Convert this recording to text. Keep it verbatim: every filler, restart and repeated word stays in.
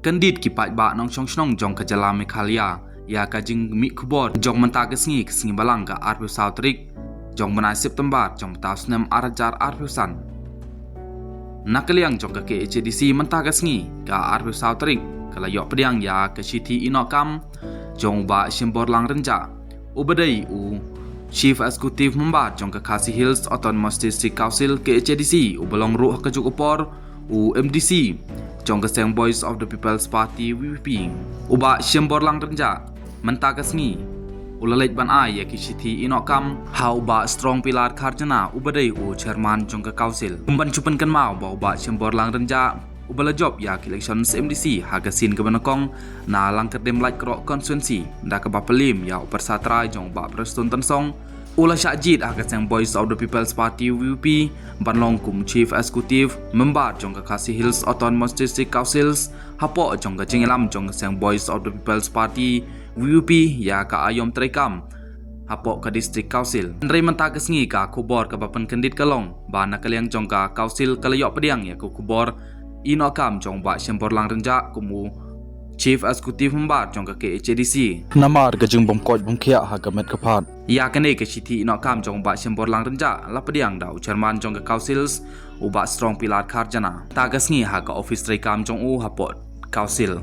Kyndit ki paidbah nongshong shnong jong ka jylla Meghalaya ïa ka jingmih khubor jong mynta ka sngi, ka sngi Balang, ka arphew saw tarik jong bnai September jong mynta u snem arhajar arphew san. Na ka liang jong ka K H A D C mynta ka sngi, ka arphew saw tarik, ka la ïoh pdiang ïa ka shithi ïehnoh kam jong u Bah Shimborlang Rynjah, uba dei u Chief Executive Member jong ka Khasi Hills Autonomous District Council, K H A D C, uba long ruh ha kajuh ka por u M D C jong ka seng Voice of the People's Party, V P P. U Bah Shimborlang Rynjah mynta ka sngi u la leit ban ai ïa ki shithi ïehnoh kam ha u Bah Strong Pillar Kharjana, uba dei u chairman jong ka council. Kum ban shu pynkynmaw ba u Bah Shimborlang Rynjah, uba la jop ïa ka election M D C ha ka sien kaba nyngkong na Langkyrdem Laitkroh constituency, da kaba pynliem ïa u pyrsa trai jong u Bah Prestone Tynsong, u la shah jied ha ka seng Voice of the People's Party, V P P, ban long kum Chief Executive Member jong ka Khasi Hills Autonomous District Councils hapoh jong ka jingïalam jong ka seng Voice of the People's Party, V P P, ïa ka aïom treikam hapoh ka District Council. Hynrei mynta ka sngi ka khubor kaba pynkyndit ka long ba na ka liang jong ka council ka la ïoh pdiang ïa ka khubor ïehnoh kam jong u Bah Shimborlang Rynjah kum u Chief Executive Member jong ka K H A D C. Namar ka jingbymkoit bymkhiah ha ka met ka phad. Ïa kane ka shithi ïehnoh kam jong u Bah Shimborlang Rynjah la pdiang da u chairman jong ka councils, u Bah Strong Pillar Kharjana, mynta ka sngi ha ka office treikam jong u hapoh council.